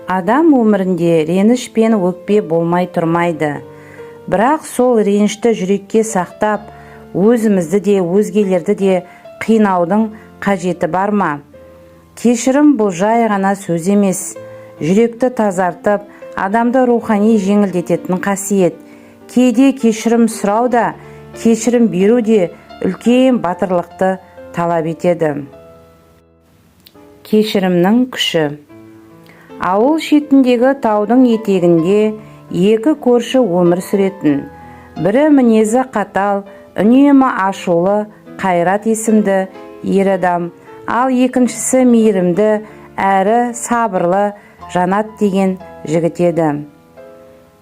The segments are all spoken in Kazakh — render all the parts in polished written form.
Адам өмірінде реніш пен өкпе болмай тұрмайды. Бірақ сол ренішті жүрекке сақтап, өзімізді де, өзгелерді де қинаудың қажеті бар ма? Кешірім бұл жай ғана сөз емес, жүректі тазартып, адамды рухани жеңілдететін қасиет. Кейде кешірім сұрау да, кешірім беру де үлкен батырлықты талап етеді. Кешірімнің күші. Ауыл шетіндегі таудың етегінде екі көрші өмір сүретін. Бірі мінезі қатал, үнемі ашулы Қайрат есімді ер адам, ал екіншісі мейірімді әрі сабырлы Жанат деген жігіт еді.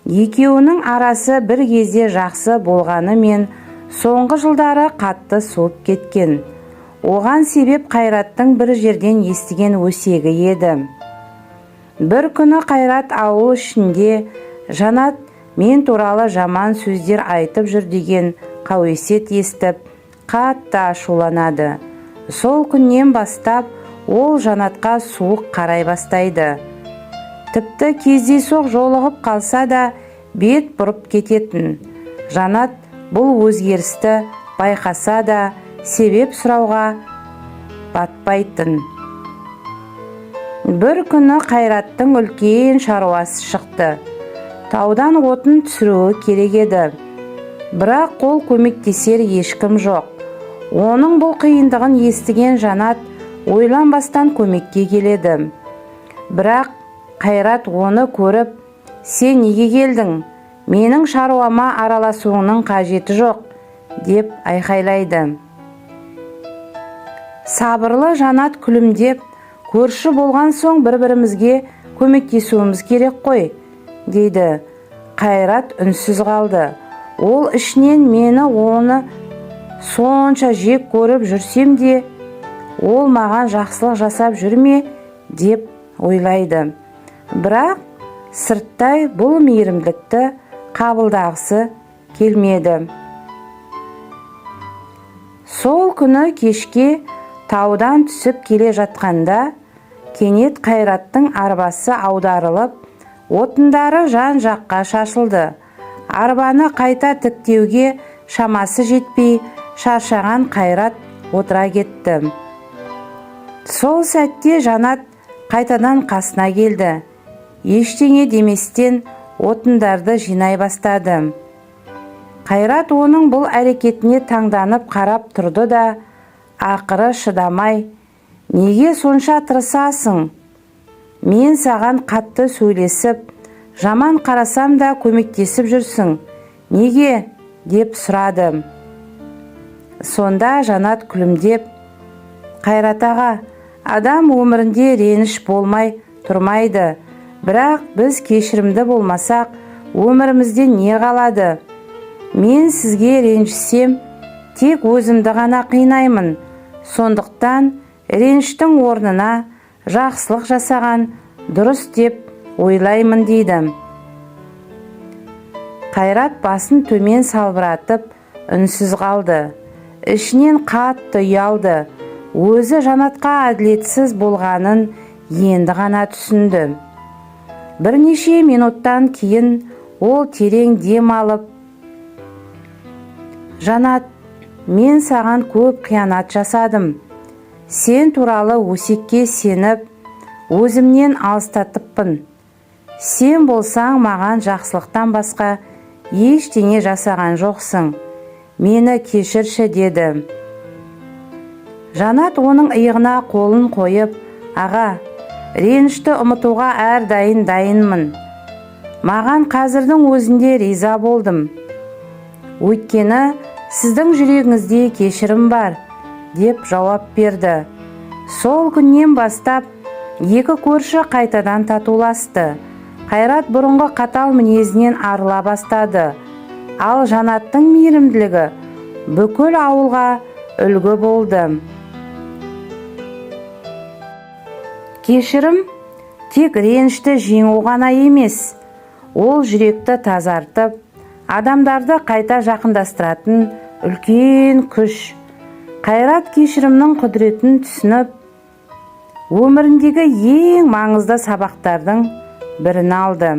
Екеуінің арасы бір кезде жақсы болғанымен, соңғы жылдары қатты суып кеткен. Оған себеп Қайраттың бір жерден естіген өсегі еді. Бір күні Қайрат ауыл ішінде Жанат мен туралы жаман сөздер айтып жүр деген қауесет естіп, қатты ашуланады. Сол күннен бастап ол Жанатқа суық қарай бастайды. Тіпті кездейсоқ жолығып қалса да, бет бұрып кететін. Жанат бұл өзгерісті байқаса да, себеп сұрауға батпайтын. Бір күні Қайраттың үлкен шаруасы шықты. Таудан отын түсіруі керек еді. Бірақ қол көмектесер ешкім жоқ. Оның бұл қиындығын естіген Жанат ойланбастан көмекке келеді. Бірақ Қайрат оны көріп, «Сен неге келдің? Менің шаруама араласуыңның қажеті жоқ», – деп айқайлайды. Сабырлы Жанат күлімдеп, «Көрші болған соң бір-бірімізге көмектесуіміз керек қой», – дейді. Қайрат үнсіз қалды. Ол ішінен мені оны сонша жек көріп жүрсем де, ол маған жақсылық жасап жүр ме деп ойлайды. Бірақ сырттай бұл мейірімділікті қабылдағысы келмеді. Сол күні кешке таудан түсіп келе жатқанда, кенет Қайраттың арбасы аударылып, отындары жан-жаққа шашылды. Арбаны қайта тіктеуге шамасы жетпей, шаршаған Қайрат отыра кетті. Сол сәтте Жанат қайтадан қасына келді. Ештеңе деместен отындарды жинай бастады. Қайрат оның бұл әрекетіне таңданып қарап тұрды да, ақыры шыдамай, «Неге сонша тырысасың? Мен саған қатты сөйлесіп, жаман қарасам да көмектесіп жүрсің. Неге?» – деп сұрады. Сонда Жанат күлімдеп, «Қайрат аға, адам өмірінде реніш болмай тұрмайды. Бірақ біз кешірімді болмасақ, өмірімізде не қалады? Мен сізге ренжісем, тек өзімді ғана қинаймын. Сондықтан реніштің орнына жақсылық жасаған дұрыс деп ойлаймын», – дейді. Қайрат басын төмен салбыратып, үнсіз қалды. Ішінен қатты ұялды. Өзі Жанатқа әділетсіз болғанын енді ғана түсінді. Бірнеше минуттан кейін ол терең дем алып, «Жанат, мен саған көп қиянат жасадым. Сен туралы өсекке сеніп, өзімнен алыстатыппын. Сен болсаң, маған жақсылықтан басқа ештеңе жасаған жоқсың. Мені кешірші», – деді. Жанат оның иығына қолын қойып, «Аға, ренішті ұмытуға әрдайым дайынмын. Маған қазірдің өзінде риза болдым. Өйткені сіздің жүрегіңізде кешірім бар», – деп жауап берді. Сол күннен бастап екі көрші қайтадан татуласты. Қайрат бұрынғы қатал мінезінен арыла бастады. Ал Жанаттың мейірімділігі бүкіл ауылға үлгі болды. Кешірім тек ренішті жеңу ғана емес, ол жүректі тазартып, адамдарды қайта жақындастыратын үлкен күш. Қайрат кешірімнің құдіретін түсініп, өміріндегі ең маңызды сабақтардың бірін алды.